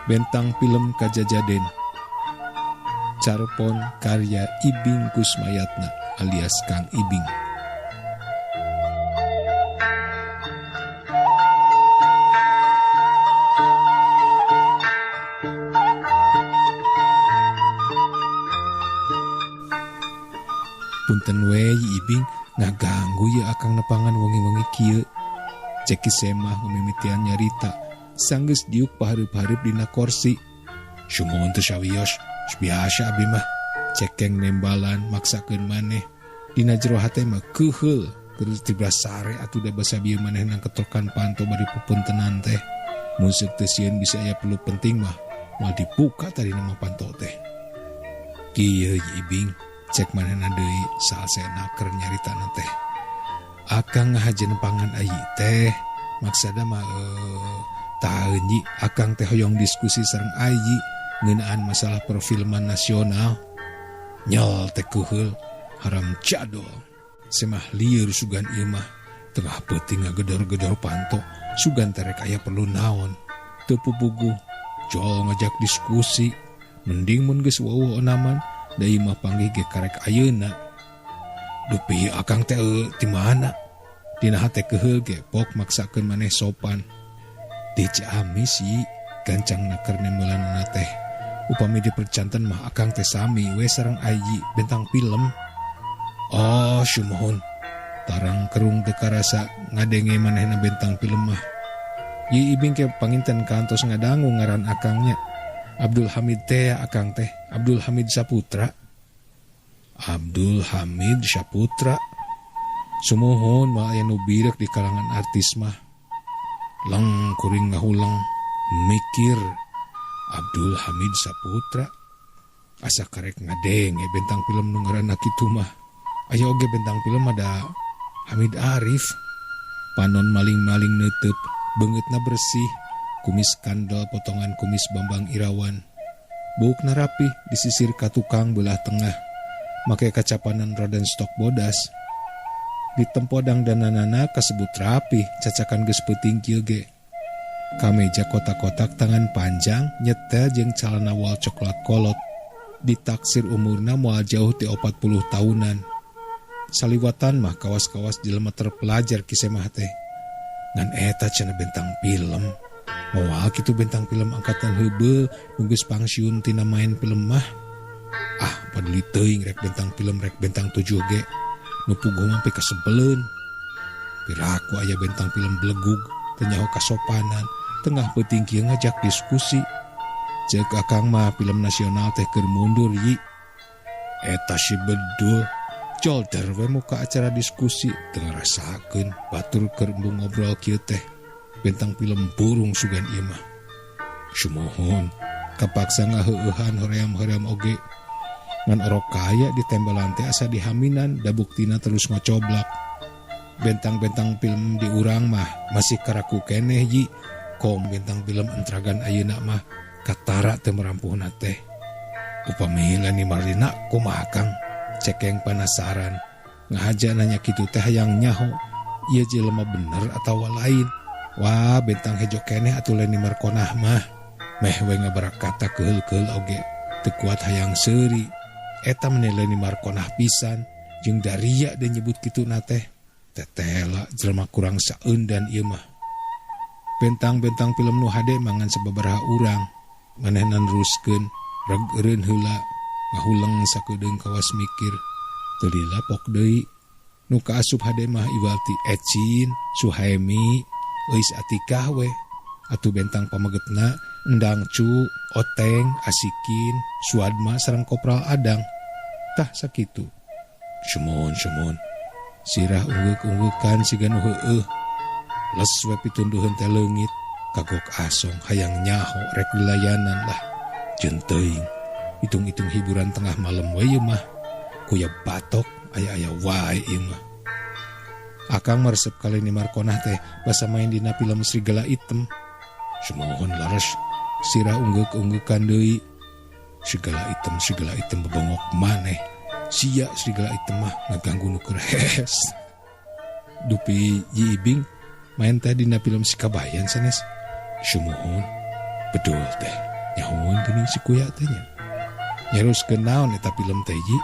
Bentang film Kajajaden Carpon karya Ibing Kusmayatna alias Kang Ibing. Punten we Ibing ngaganggu ye akang nepangan wengi-wengi kieu. Ceki semah ngemimitian nyarita. Sanggeus diuk pahareup-hareup dina korsi. Sumuhun teu sawios, biasa abi mah. Cekeng nembalan maksakeun maneh. Dina jero hate mah keuheul, keur tibra sare atuh da basa bieu manehna ketokan panto bari pupuntenan teh. Mun seuk teu sieun bisa aya perlu penting mah, moal dibuka tadina mah panto teh. Kieu Ibing, cek manehna deui salsena keur nyaritana teh. Akang ngahaja nepangan ayi teh, maksada mah Taeunyi akang teh hoyong diskusi sareng ayi ngeunaan masalah perfilman nasional. Nyel teh keuheul haram jadol. Semah lieur sugan ieu mah tengah peuting ngagedor-gedor panto sugan terek aya perlu naon. Teu pupuguh jol ngajak diskusi mending mun geus wawuh onaman da ieu mah panggih ge karek ayeuna. Dupi akang teh ti mana? Dina hate keuheul ge pok maksakeun maneh sopan. Di Ciamis sih gancang naker nembelanana teh. Upami dipercanten mah akang teh sami we sareng ayi bentang film. Oh sumuhun tarang kerung teu karasa ngadenge manehna bentang film mah. Yi Ibing ke panginten kantos ngadangu ngaran akangnya. Abdul Hamid teh akang teh Abdul Hamid Saputra. Abdul Hamid Saputra. Sumuhun mah aya nu birek di kalangan artis mah. Leng kuring ngahulang mikir Abdul Hamid Saputra asa karek ngadenge bentang film nu ngaranna kitu mah. Aya oge bentang film ada Hamid Arif. Panon maling-maling neuteub, beungeutna bersih, kumis kandel potongan kumis Bambang Irawan. Buukna rapih disisir ka tukang belah tengah, make kacapanan Rodenstock bodas. Ditempo dangdananana kasebut rapih, cacakan geus peuting kieu ge. Kameja kotak-kotak tangan panjang, nyetel jeung calana wol coklat kolot. Ditaksir umurna moal jauh ti 40 tahunan. Saliwatan mah kawas-kawas jelema terpelajar kisemah teh. Ngan eta cenah bentang film. Moal kitu bentang film angkatan heubeul nu geus pangsiun tina main film mah. Ah, paduli teuing rek bentang film rek bentang 7 ge. Nu puguh mah pikasebeleun. Piraku aya bentang film belegug, teu nyaho kasopanan, tengah peuting kieu ngajak diskusi. Ceuk akang mah film nasional teh keur mundur yi. Eta si bedul, jolder we muka acara diskusi, teu ngarasakeun batur keur embung ngobrol kieu teh. Bentang film burung sugan ieu mah. Sumuhun, kapaksa ngaheueuhan hoream-hoream oge. Ngan orok kaya ditembelan teh asa dihaminan da buktina terus ngocoblak. Bentang-bentang film di urang mah masih karaku keneh yi. Kom bentang film entragan ayeuna mah katara teu merampuhna teh. Upami Leni Marlina kumaha Kang? Cekeng penasaran. Ngahaja nanya kitu teh hayang nyaho ieu jelema bener atawa lain. Wah, bentang hejo keneh atuh Leni Markonah mah. Meh we ngabarakata keheul-keheul oge teu kuat hayang seuri. Eta meni Leni Markonah pisan jeung daria deui nyebut kitu na teh. Tetela jelema kurang saeundan ieu mah. Bentang-bentang film nu hade mangan sababaraha urang. Manehna neruskeun reg eureun heula ngahuleng sakedeung kawas mikir. Teu dilapok deui. Nu kaasup hade mah iwal ti Ecin, Suhaemi, Euis Atikah we. Atuh bentang pamegetna Endang Cu, Oteng, Asikin, Suadma sareng Kopral Adang. Tah sakitu. Sumuhun sumuhun. Sirah ungguk-unggukan siga nu heueuh. Les we pitunduheun teh leungit. Kagok asong hayang nyaho rek dilayanan lah. Jeung teuing. Hitung-hitung hiburan tengah malam we ieu mah. Kuya batok aya-aya wae ieu mah. Akang mah resep ka Leni Markonah teh basa main dina film Serigala Item. Sumuhun laras sirah unggeuk-unggeukan deui. Serigala Item, Serigala Item bebongok maneh. Sia Serigala Item mah ngaganggu nu keur hees. Dupi Yi Ibing main teh dina film Si Kabayan sanes. Sumuhun bedul teh nyahoan geuning si kuya teh nya. Nyarioskeun naon eta film teh Yi?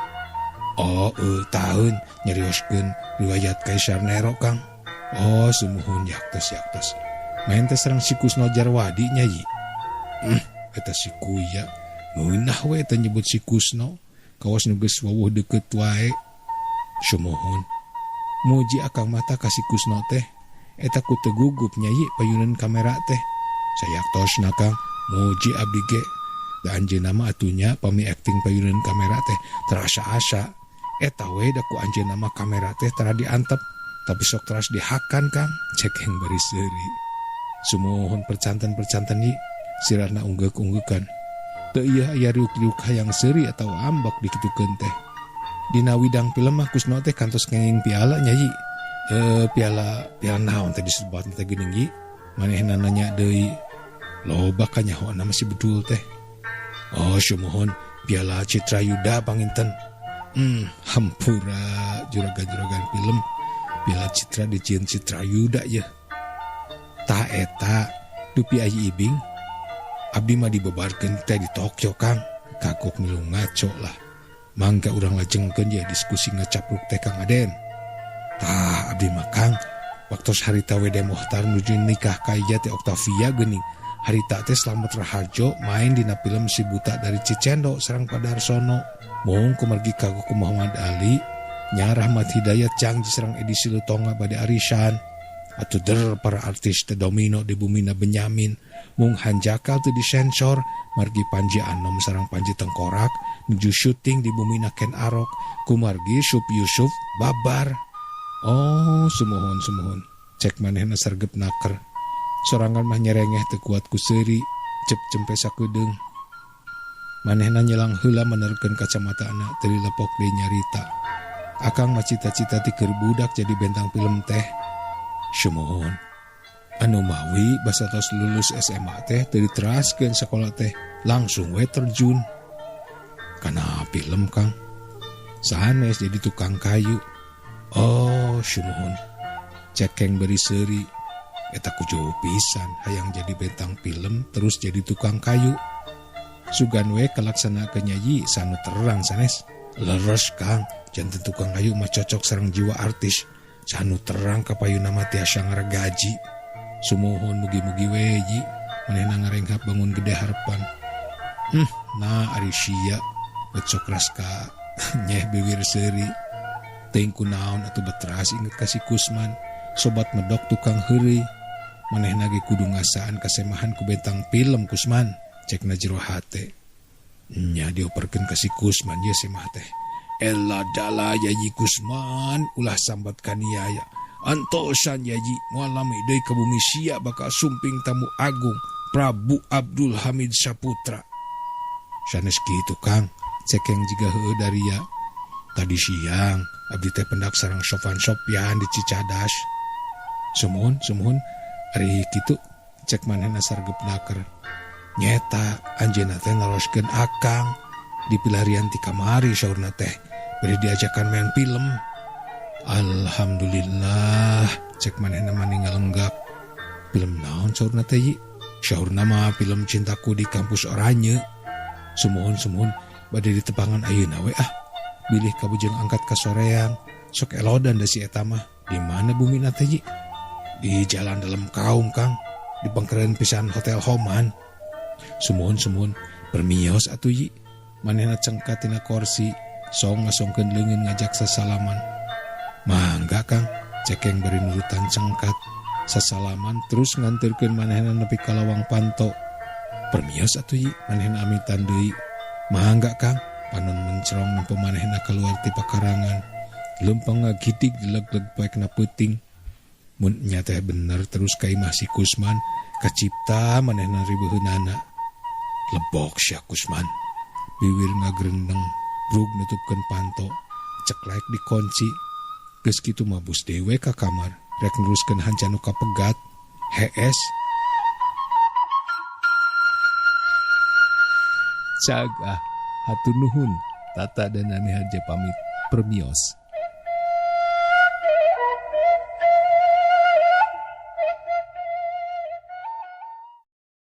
Oh, taun nyarioskeun riwayat Kaisar Nero Kang. Oh, sumuhun yaktos yaktos. Main teh sareng si Kusno Jarwadi nya Yi. Eta si kuya ngeunah we eta nyebut si Kusno. Kawas nu geus wawuh deukeut wae. Sumuhun. Muji akang mata ka si Kusno teh. Eta ku teu gugup nya Yi payuneun kamera teh. Sayaktosna Kang, muji abdi ge. Da anjeunna mah atunya pami acting payuneun kamera teh terasa asa. Eta we da ku anjeunna mah kamera teh tara diantep, tapi sok teras dihakan Kang, cekeng bari seuri. Sumuhun percanten-percanten Yi, sirahna unggeuk-unggeukan. Teu ieu aya riuk-riuk hayang seuri atawa ambek dikitukeun teh. Dina widang film mah Kusno teh kantos kenging piala nya Yi. Piala, piala naon teh disebat teh geuning Yi? Manehna nanya deui. Loba kanyahoana masih bedul teh. Oh, sumuhun piala Citra Yuda panginten. Hampura juragan-juragan film piala Citra dijieun Citra Yuda yeuh. Tah eta dupi Ayi Ibing abdi mah dibebarkeun teh di Tokyo Kang. Kagok milu ngaco lah. Mangga urang lajengkeun ye diskusi ngacapruk teh Kang Aden. Tah abdi mah Kang waktos harita Wede Mochtar nuju nikah ka Ija teh Octavia geuning. Harita teh Slamet Rahardjo main dina film Si Buta dari Cicendo sareng Pak Darsono. Mung kumargi kagok ku Muhammad Ali nya Rahmat Hidayat jangji sareng Edi Silitonga bade arisan. Atuh der para artis teh domino di bumina Benyamin. Mung hanjakal teu disensor margi Panji Anom sareng Panji Tengkorak nuju syuting di bumina Ken Arok kumargi Sup Yusuf babar. Oh, sumuhun sumuhun. Cek manehna sergep naker. Sorangan mah nyerengeh teu kuat ku seuri, cep cempe sakedeung. Manehna nyelang heula menerkeun kacamata anak teu dilepok deui nyarita. Akang mah cita-cita ti keur budak jadi bentang film teh. Sumuhun. Anu mawi basa tos lulus SMA teh teu diteraskeun sakola teh, langsung we terjun. Kana film Kang. Sanes jadi tukang kayu. Oh, sumuhun. Cekeng beri seuri. Eta ku jauh pisan hayang jadi bentang film terus jadi tukang kayu. Sugan we kalaksana kenyayi sanu terang sanes. Leres Kang, janten tukang kayu mah cocok sareng jiwa artis. Sanu terang kapayuna mah tiasa ngaregaji. Sumuhun mugi-mugi we yi, manehna ngarenghap bangun gede harapan. Nah ari sia becok raska nyeh bibir seuri. Teuing kunaon atuh beteras inget ka si Kusman, sobat medok tukang heureuy. Manehna ge kudu ngasaan kasemahan ku bentang film Kusman, cekna jero hate. Nya dioperkeun ka si Kusman ye semah teh. Ella dala Yayi Kusman ulah sambat kaniaya. Antosan Yayi moal lami deui ka bumi sia bakal sumping tamu agung Prabu Abdul Hamid Saputra. Sanes kitu Kang, cekeng jiga heueuh daria. Tadi siang abdi teh pendak sareng Sofan Sopyan di Cicadas. Sumuhun, sumuhun, ari kitu cek manehna sargep naker. Nyeta anjeunna teh naroskeun akang di pilarian ti kamari saurna teh bari diajakan main film. Alhamdulillah cek manehna mah ninggal lenggak. Film naon saurna teh Yi? Saurna mah film Cintaku di Kampus Oranye. Sumuhun sumuhun bade ditepangan ayeuna we ah. Bilih kabujeng angkat ka soreang sok elodan da si eta mah. Di mana bumina teh Yi? Di jalan dalam kaum Kang, di pengkeren pisan Hotel Homan. Sumuhun sumuhun permios atuh Yi. Manehna cengkat tina korsi, song ngasongkeun leungeun ngajak sasalaman. Mangga Kang, cekeng bari nurutan cengkat. Sasalaman terus nganterkeun manehna nepi ka lawang panto. Permios atuh Yi, manehna amitan deui. Mangga Kang, panon mencrong nempo manehna keluar ti pakarangan. Lempeng ngagidig dileg-leg poekna peuting. Mun nya teh bener terus ka imah si Kusman, kacipta manehna ribeheunana. Lebok sia Kusman. Biwir ngagrendeng, brug nutupkeun panto, ceklek dikunci. Geus kitu mah bus deui we ka kamar rek neruskeun hanca nu kapegat. Hees. Cag ah, hatur nuhun. Tata dan Nami Harja pamit. Permios.